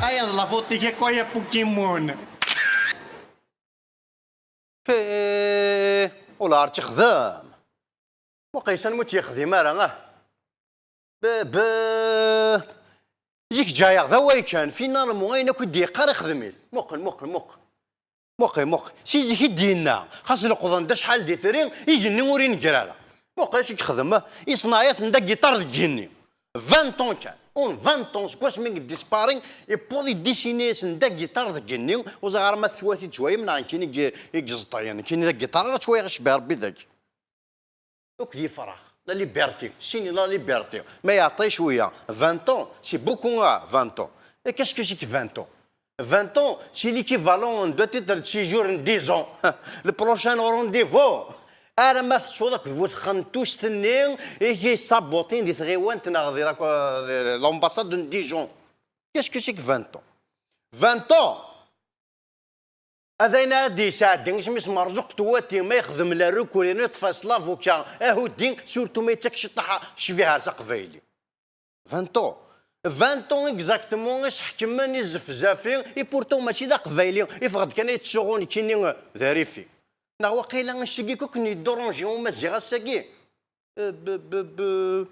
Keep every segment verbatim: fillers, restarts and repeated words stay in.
Aya d la faute-ik akk, ay a Pokémon. Fih, ula ar t-ixdem. Muqel, yessen mu tt-yexdim ara, ah. B-, b-, zik ǧǧayeɣ d awal kan, finalement ayen akk i d-yeqqar ixdem-it. Muqel, muqel, muqel. Muqel, muqel. Si zik i d-yenna, xas leqḍen-d acḥal d itri, igenni ur ineggir ara. Muqel acu i yexdem, iṣneɛ-yasen-d agiṭar deg igenni. Vingt ans kan. Un vingt ans, seg wasmi i yeddispari, iwweḍ idisini-yasen-d agiṭar deg igenni, ur ẓriɣ ara ma tettwati-d cwaya, neɣ nekkini i, i yeẓḍayen, nekkini d agiṭar ara ttwaliɣ, icebbeḥ Rebbi dagi. Akk d yifrax. La liberté. Sini la liberté. Ma yeɛṭi cwiya. Vingt ans, c'est beaucoup, ah, vingt ans. Et qu'est-ce que c'est que vingt ans? Vingt ans, c'est l'équivalent de titre de séjour n dix ans. Le prochain rendez-vous. Arma tettuḍ akked bu txentust-nni i k-yessabuṭin di tɣiwant neɣ di la-, di l'ambassade n Dijon. Qu'est-ce que c'est que vingt ans? Vingt ans! Ad ayen ara d-yesɛeddi isem-is Merzuq Twati, ma yexdem la recrutement, yeṭṭef-as l'avocat, ahuddi, surtout ma yettak ciṭṭaḥ ccbiha ar s aqbayli. Vingt ans. Vingt ans exactement i s-ḥekmen izefzafi, et pourtant mačči d aqbayli, iffeɣ-d kan ad yettsuɣu nekkini d arifi. Neɣ waqila ass-agi akk i ken-yedduṛanji umaziɣ ass-agi? Euh, b-, b-, b-,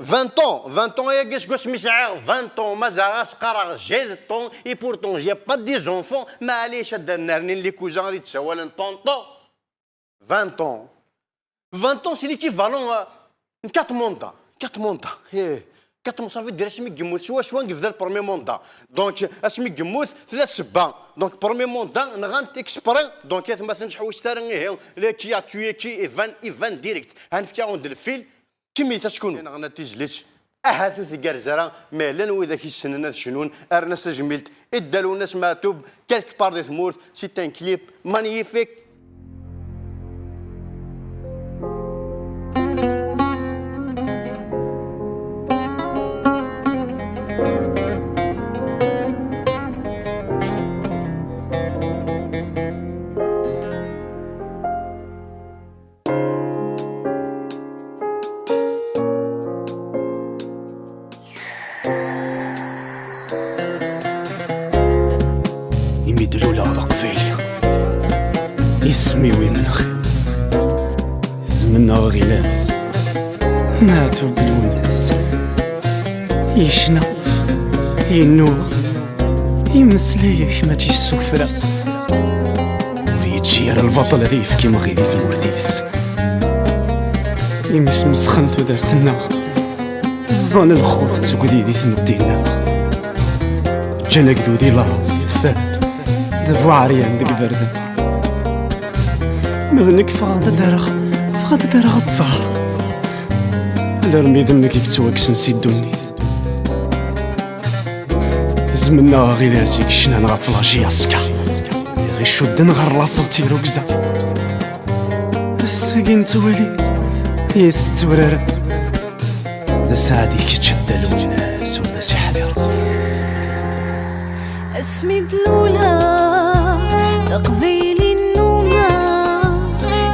vingt ans, vingt ans ayagi seg wasmi sɛiɣ vingt ans, mazal as-qqareɣ j'ai le temps, et pourtant j'ai pas des enfants, maɛlic ad d-nernin les cousins ad d-sawalen tonton. Vingt ans. Vingt ans, c'est l'équivalent, euh, n quatre mandats. Quatre mandats. Eh, quatre mandats, ça veut dire asmi yemmut swaswa yebda le premier mandat. Donc, asmi yemmut tella ssebba. Donc, premier mandat, nɣan-t exprès. Donc, atmaten ur ḥewwset ara ihi, le qui a tué qui, iban, iban direct. Ha nefka-awen-d lfil, kemmit-as kunwi. Neɣna tizlit. Ahat ur tgerrez ara, mais llan widak yessnen ad cnun, rran-as tajmilt i Dda Lwennas Meɛtub, quelque part di tmurt, c'est un clip magnifique. Imi d-luleɣ d aqbayli, isem-iw imenɣi, izem-nneɣ Ɣilas, Meɛtub Lwennas. Yecna, yennuɣ, imeslay-ik mačči s sufra. Ur yeǧǧi ara lbaṭel ad yefk imɣi di tmurt-is. Imi smesxen tudert-nneɣ, ẓẓan lxuf d tugdi di tmetti-nneɣ. Ǧǧan agdud i laẓ di tfat, d bu ɛeryan deg iberdan. Ma d nekk ffɣeɣ-d ad d-rreɣ, ffɣeɣ-d ad d-rreɣ ttaṛ. Alarmi d nekk i yettwakksen si ddunit. Izem-nneɣ Ɣilas i yecnan ɣef la J S K, i ɣ-icudden ɣer laṣel d tirrugza. Ass-agi nettwali yes-s tturaren. D sseɛd i kečč a Dda Lwennas, ur d asiḥdir. Asmi d-luleɣ d aqbayli nnumeɣ,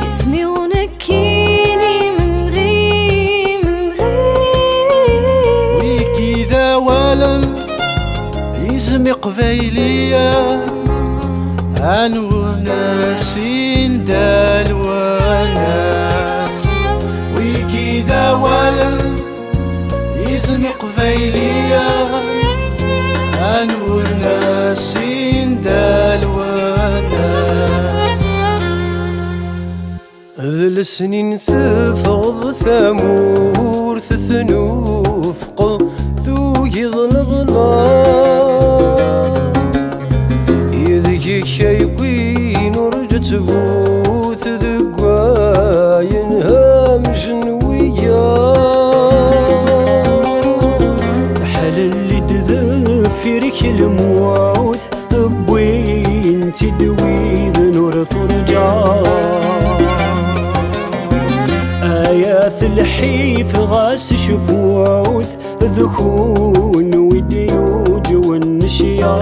isem-iw nekkini menɣi, menɣi. Wigi d awalen, izem iqbayliyen, a Lwennas, i Dda Lwennas. Wigi d awalen, izem iqbayliyen, a Lwennas, i Dda Lwennas. D lesnin teffɣeḍ tamurt tnufqeḍ tugiḍ leɣla. Ideg-k ay win ur ǧǧet bu tdeggayen hamjen wiyaḍ. Teḥlelli-d deffir-k lmut, wwin-tt-id widen ur turǧa. Ayat lḥif ɣas cfut, d kunwi d-yuǧwen nnecya.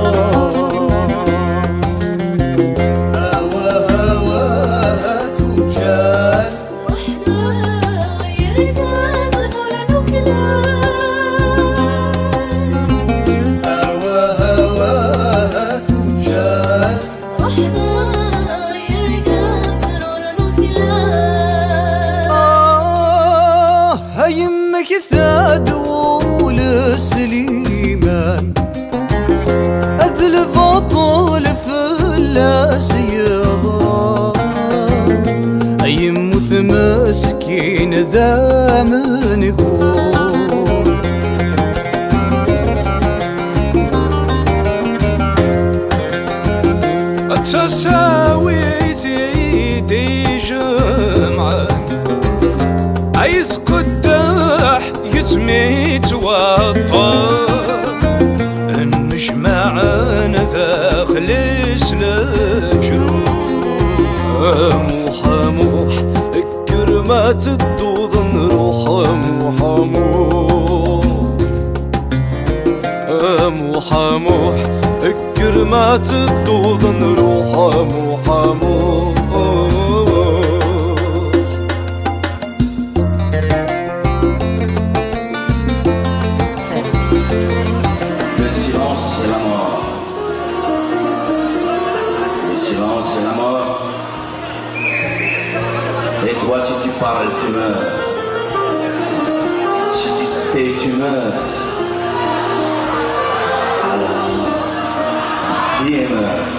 Awah, awah, a tuǧǧal. Ruḥna irgazen ur nukla. Beṭṭel fell-as yeḍra, yemmut meskin d amengur. D tasawit i d-ijemɛen, ay tqeddeḥ yetmi ttwaṭṭef, nnejmaɛen daxel-is leǧruḥ. A Muḥ, a Muḥ, kker ma tedduḍ nruḥ, a Muḥ, a Muḥ. A Muḥ, a Muḥ, kker ma tedduḍ nruḥ, a Muḥ, a Muḥ. Le silence, c'est la mort. Le silence, c'est la mort. Et toi, si tu parles, tu meurs. Si tu te tais, tu meurs. Alors, qui est mort?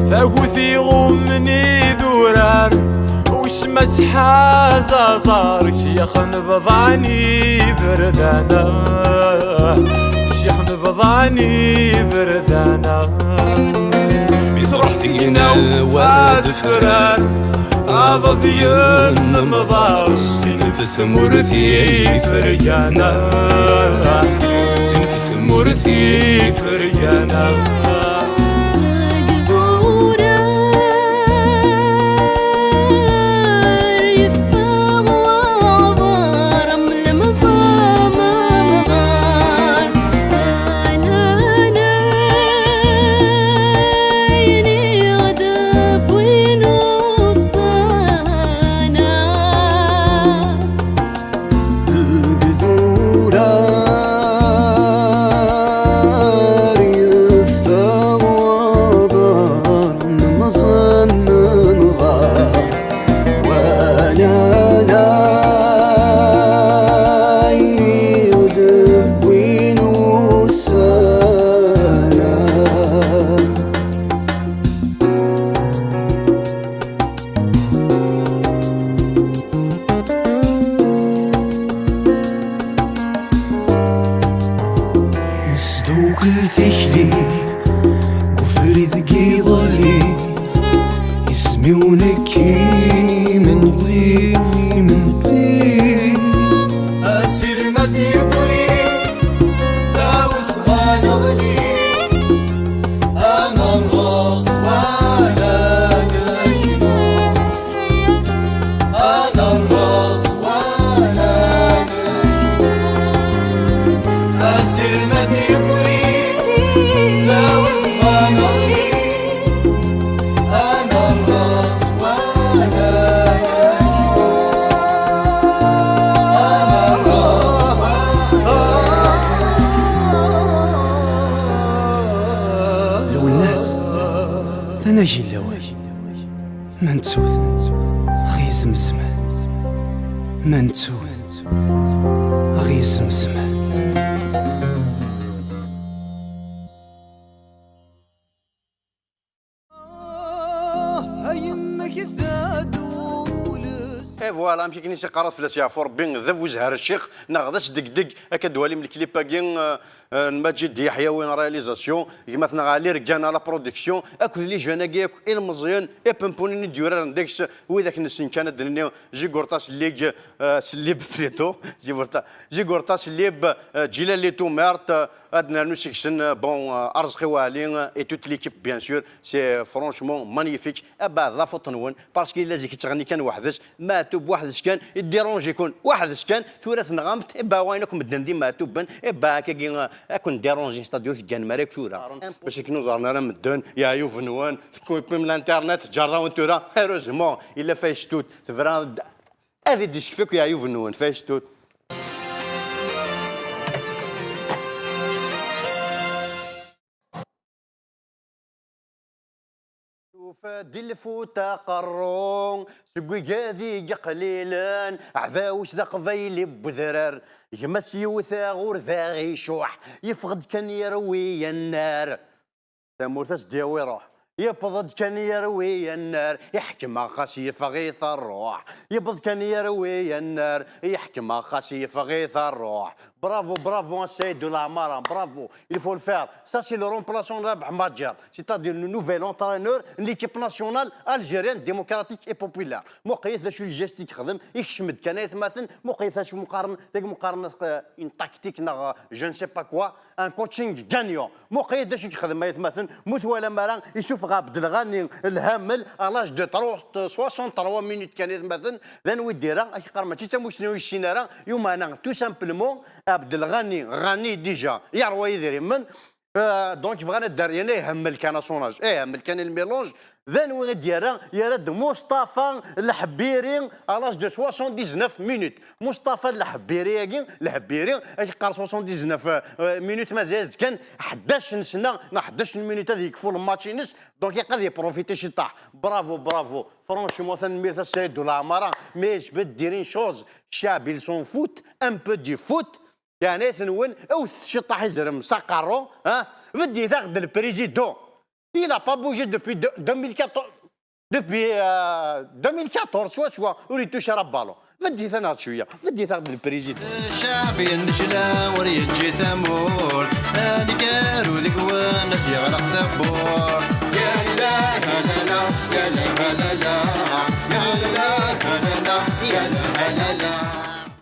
Tagut iɣummen idurar, wis ma tḥaz aẓar, ccyax n bḍan iberdan, ccyax n bḍan iberdan. Mi truḥ tegnawt ad frar, aḍad yennemḍar, sinef tmurt ifergana, sinef tmurt ifergana. Deg urar yeffeɣ waḍar am lemẓam amɣar, alanay niɣ d win ussan-a. Deg idurar yeffeɣ waḍar, nemẓen nemɣar, walan ayen i ɣ-d-wwin ussan-a. Nesdukel tikli deg ubrid deg iḍelli, isem-iw nekkini imenɣi, imenɣi. Asirem ad d-yewri, d awesɣan ɣli, amerreẓ wala gaynu. Ad nreẓ wala nehdu, asirem ad d-yewri, d awesɣan ɣli. Ad nreẓ wala nehdu, ad nreẓ wala nehdu. Lwennas, d anagi n lawan. Ma nettu-t, ɣ-izemzem. Ma nettu-t, ɣ-izemzem. Et voilà, amek akken i s-iqqareḍ fell-as yeɛfu Rebbi, d Abu Zher Ccix, neɣ d asdegdeg, akka d-twalim lklip-agi, euh, euh, n Maǧid Yeḥyawi en réalisation, gma-tneɣ Ali Reggan à la production, akked les jeunes-agi akk, ilmeẓyen, ipempunen i d-yuraren deg-s, widak nessen kan ad d-nini Jigurṭa Sellib, euh, Sellib plutôt, Jigurṭa, Jigurṭa Sellib, euh, Ǧilal Tumert, euh, ad nernu seg-sen, euh, bon, euh, Arezqi Waɛli, euh, et toute l'équipe, bien sûr, c'est franchement magnifique. Abeɛd d afuṭ-nwen, parce que yella zik yettɣenni kan weḥd-s, Meɛtub weḥd-s kan, iddiṛunji-ken weḥd-s kan, tura tenɣam-t, eh ben, wayen akk medden d imeɛtuben, eh ben, akkagi, eh, ad ken-ddiṛunji, c'est-à-dire ur tegganem ara akk tura. Parce que ur ẓerren ara medden, yeɛyub-nwen, tekkupim l'internet, ǧerrawen tura, heureusement, yella Facebook, tebra ad, ad d-isekf akk yeɛyub-nwen, Facebook. Di lfut aqerru seg wigad i yeqlilen, aɛdaw-is d aqbayli n wedrar. Gma-s yewwet aɣur d aɣicuḥ, yeffeɣ-d kan yerwi annar. Tamurt as-d-yawi ruḥ, yewweḍ-d kan yerwi annar. Iḥkem-aɣ xas yeffeɣ-it rruḥ, yewweḍ kan yerwi annar. Iḥkem-aɣ xas yeffeɣ-it rruḥ. Bravo, bravo à Saïd Oulamara, bravo. Il faut le faire. Ça, c'est le remplaçant de Rabahi Madjer, c'est-à-dire le nouvel entraîneur de l'équipe nationale algérienne démocratique et populaire. Muqlet d acu le geste i yexdem, ikcem-d kan aytmaten, muqlet d acu meqqaren, d acu meqqaren, euh, une tactique neɣ, euh, je ne sais pas quoi, un coaching gagnant. Muqlet d acu i yexdem aytmaten, mu twalam ara, isuffeɣ Abdelghani Lhamel à l'âge de trois, soixante-trois minutes kan aytmaten, d anwa i d-ira, ak-qqar mačči d tamussni ur yessin ara, yumeɛna, tout simplement, Abdelghani, Ghani déjà, yerwa idrimen, euh, donc bɣan ad d-, yerna ihemmel kan à son âge, ihemmel kan le mélange, d anwa i d-yerra, yerra-d Mustafa Lḥbiri à l'âge de soixante-dix-neuf minutes. Mustafa Lḥbiri-agi, Lḥbiri, ak-qqar soixante-dix-neuf, euh, minutes, mazal-as-d kan ḥdac n sna, neɣ ḥdac n minutes ad yekfu le match-ines, donc ilaq ad yeprofiti ciṭṭaḥ. Bravo, bravo. Franchement, tanemmirt a Saïd Oulamara, mais je vais te dire une chose, ccab, ils s'en foutent un peu du foot, yeɛni-ten-wen, awet ciṭṭaḥ izrem s aqerru, ha? Beddit-aɣ-d le président. Il a pas bougé depuis de-, deux mille quatorze. Depuis, euh, deux mille quatorze, swaswa, ur ittuc ara ballon. Beddit-aneɣ-d cwiya. Beddit-aɣ-d le président. Ccɛeb yennejla ur yeǧǧi tamurt, aneggaru deg-wen ad yeɣleq tawwurt. Yalla halala, yalla halala, yalla halala, yalla halala.